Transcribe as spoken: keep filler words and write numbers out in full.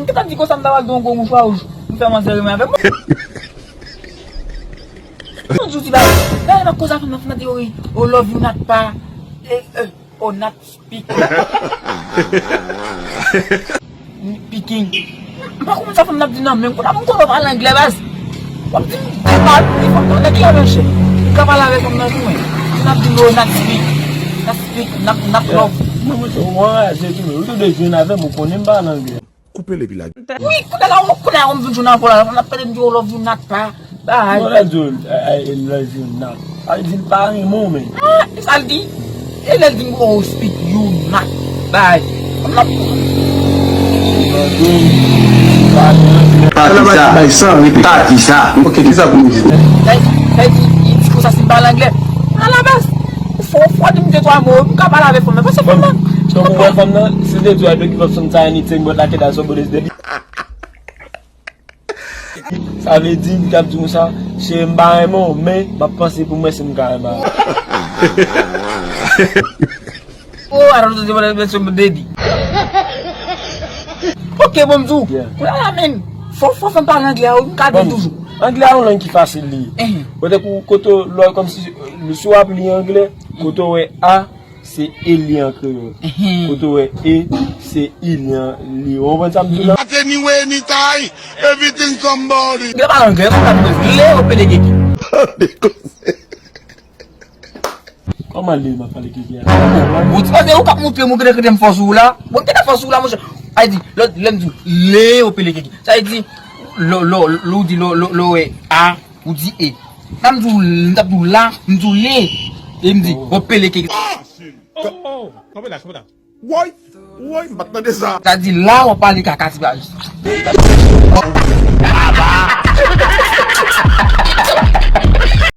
M te ka di konsa m ta pral gen yon gwo mouchwa wouj pou fè manzè renmen avè m. Yon jou ti bagay, bagay nan koz a fanm nan, fanm nan di, "Oh, oh, love you, Natpa." Eh, eh, oh, Nat speak. Speaking. M pa konprann sa fanm nan ap di nan, men kounye a m konn pale anglè, baz. W ap di m de pawòl pou di fanm nan, nèg la nan chè. M ka pale avè fanm nan tou, men. Fanm nan ap di m, "Oh, Nat speak. Nat speak, Nat, Nat love." Mwen, mwen, se ou anraje tou, men ou tou de jwenn avè m, ou konnen m pale anglè. Koupe l epi lage. Wi, kounye a la, kounye a, m vin jwenn avè w la, fanm nan ap pale m di, "Oh, love you, Natpa." Bye. Mwen la di w, I, I love you, Nat. Sa vle di l pa renmen w, men. Ah, e sa l di? E lè l di m, "Oh, speak you, Nat." Bye. Fanm nan. Pati sa. Pati sa. Ok, kisa pou nou di? Sa, sa di, li di konsa si m pale anglè. Alabaz, ou fò, ou fò di m de twa mo, m ka pale avèk fanm nan. Paske fanm nan. Donk, ou wè fanm nan, si te di w, I don't give up sometimes, anything, but like it, that's what it is. Sa vle di, li t ap di konsa, "Cheri, m pa renmen w, men m ap panse pou m wè si m ka renmen w." Oh, I don't know what I'm baby. Ok, bon, m di w. Yeah. Kounye a la, men, fò, fò fanm pale anglè a, wi, m ka di toujou. Anglè a yon lang ki fasil li ye. Ehn. Kote kou, kote w, lè w kòmsi, si w ap li anglè, kote w wè a, se e li an kreyòl. Ehn. Kote w wè e, se i li an li. Ou konprann sa m di w la? At any way, anytime, everything somebody. Gen pa anglè, konn ap mwen le o pele keke. Kòman le m ap pale keke a? Ou ti panse ou k ap montre m ou gentan krete m fò sou ou la? Bon, gentan fò sou ou la, monchè. Ay di, lè, lè m di w, le o pele keke. Sa vle di, lè, lè, lè ou di, lè, lè, lè w wè a, ou di e. Sa m di w, m t ap di w la, m di w le. E m di, o pele keke. Oh, oh, oh. Kanpe la, kanpe la. Woy, woy, m pa t tande sa. Sa di la w ap pale kaka ti bagay.